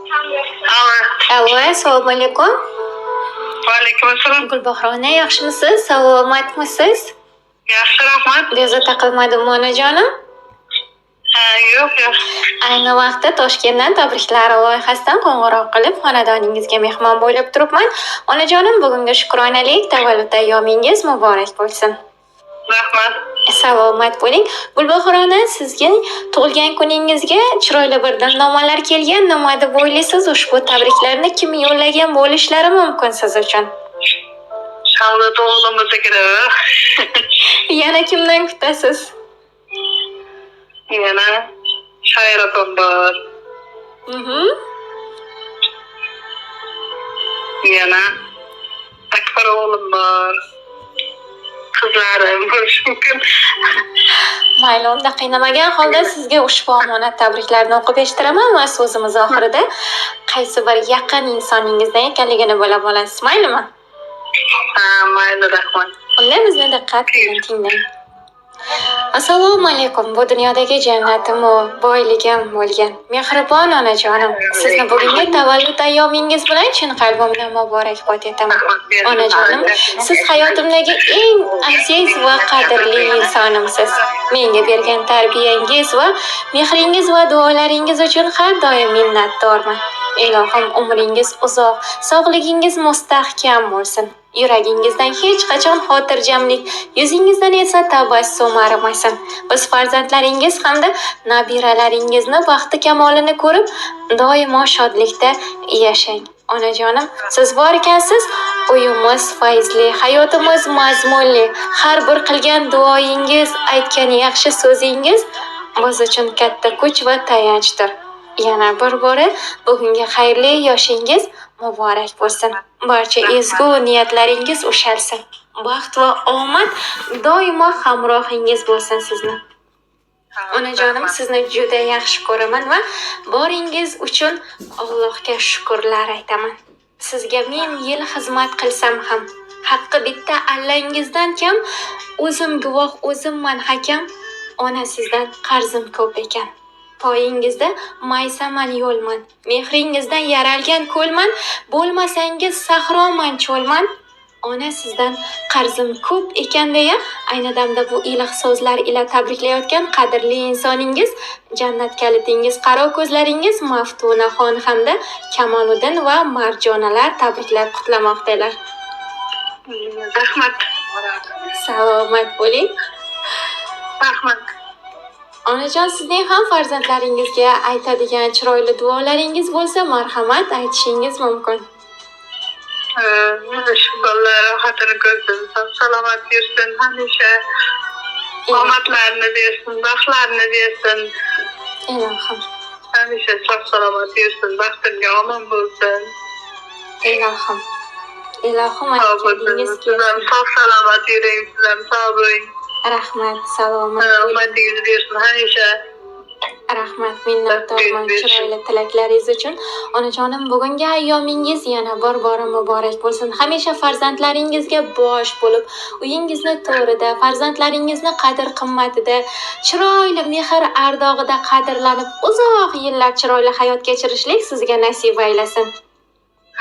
Alo. Alo, assalomu alaykum. Va alaykum assalom. Gulbahor ona, yaxshimisiz? Salomatmisiz? Yaxshi, rahmat. Bezovta qilmadimmi, onajonim? Ha, yo'q, yo'q. Ayni vaqtda Toshkentdan tabriklar loyihasidan qo'ng'iroq qilib, xonadoningizga mehmon bo'lib turibman. Onajonim, bugungi shukronalik tavallud ayyomingiz muborak bo'lsin. Rahmat. Salomat bo'ling. Gulbahor ona, sizga tug'ilgan kuningizga chiroyli bir dilnomalar kelgan. Nima deb o'ylaysiz? Ushbu tabriklarni kim yo'llagan bo'lishlari mumkin siz uchun? Shahzod o'g'lim bo'lsa kerak. Yana kimdan kutasiz? Yana Shoir opam bor. Yana Akbar o'g'lim bor. Qizlarim bo'lishi mumkin. Mayli, unda qiynamagan holda sizga ushbu omonat tabriklarni o'qib eshittiraman va so'zimiz oxirida qaysi bir yaqin insoningizdan ekanligini bilib olasiz, maylimi? Ha, mayli, rahmat. Unda bizni diqqat bilan tinglang. Assalomu alaykum. Bu dunyodagi jannatimu boyligim bo'lgan mehribon onajonim, sizni bugungi tavallud ayyomingiz bilan chin qalbimdan muborakbod etaman. Onajonim, siz hayotimdagi eng aziz va qadrli insonimsiz. Menga bergan tarbiyangiz va mehringiz va duolaringiz uchun har doim minnatdorman. Ilohim, umringiz uzoq, sog'ligingiz mustahkam bo'lsin. Yuragingizdan hech qachon xotirjamlik, yuzingizdan esa tabassum arimasin. Biz farzandlaringiz hamda nabiralaringizni baxti kamolini ko'rib, doimo shodlikda yashang. Onajonim, siz bor ekansiz, uyimiz fayzli, hayotimiz mazmunli. Har bir qilgan duoyingiz, aytgan yaxshi so'zingiz biz uchun katta kuch va tayanchdir. Yana bir bora bugungi xayrli yoshingiz muborak bo'lsin. Barcha ezgu niyatlaringiz ushalsin. Baxt va omad doimo hamrohingiz bo'lsin sizni. Onajonim, sizni juda yaxshi ko'raman va boringiz uchun Allohga shukrlar aytaman. Sizga ming yil xizmat qilsam ham, haqqi bitta allangizdan kam, o'zim guvoh, o'zimman hakam, ona sizdan qarzim ko'p ekan. Poyingizda maysaman yo'lman, mehringizdan yaralgan ko'lman, bo'lmasangiz sahroman cho'lman. Ona sizdan qarzim ko'p ekan deya ayni damda bu iliq so'zlar ila tabriklayotgan qadrli insoningiz, jannat kalitingiz, qaro ko'zlaringiz Maftunaxon hamda Kamoliddin va Marjonalar tabriklab qutlamoqdalar. Rahmat. Salomat bo'ling. Rahmat. Onajon, sizning ham farzandlaringizga aytadigan chiroyli duolaringiz bo'lsa, marhamat, aytishingiz mumkin. Shu bolalar rohatini ko'rsin, sog' salomat yursin hamisha. Omadlarini bersin, baxtlarini bersin. Ilohim. Hamisha sog' salomat yursin, baxtimga omon bo'lsin. Ilohim. Ilohim, Sog' bo'lsin. aytganingiz Siz ham kelsin. Sog' salomat yuring, siz ham sog' bo'ling. Rahmat, salomat bo'ling. Omadingiz bersin hamisha. Rahmat, minnatdorman chiroyli tilaklaringiz uchun. Onajonim, bugungi ayyomingiz yana bir bora muborak bo'lsin. Hamisha farzandlaringizga bosh bo'lib, uyingizni to'rida, farzandlaringizni qadr-qimmatida, chiroyli mehr ardog'ida qadrlanib, uzoq yillar chiroyli hayot kechirishlik sizga nasib aylasin.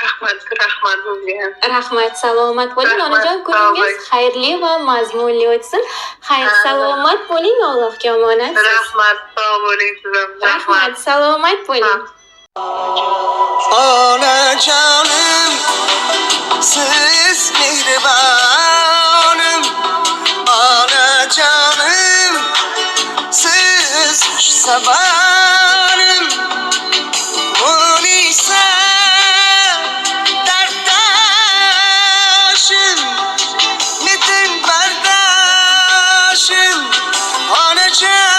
Rahmat, rahmat sizga. Rahmat, salomat bo'ling. Rahmat, Onajon, sog' kuningiz bo'ling. Xayrli va mazmunli o'tsin. Xayr, Ha. Salomat bo'ling, Allohga omonatsiz. Rahmat, sog' bo'ling siz ham. Rahmat, salomat bo'ling. Onajonim, siz mehribonim, onajonim, siz xushsabonim, Munisa darddoshim, metin bardoshim, onajonim.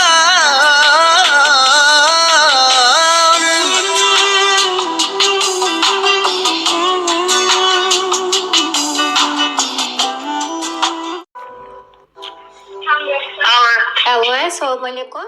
Alo. Alo, assalomu alaykum.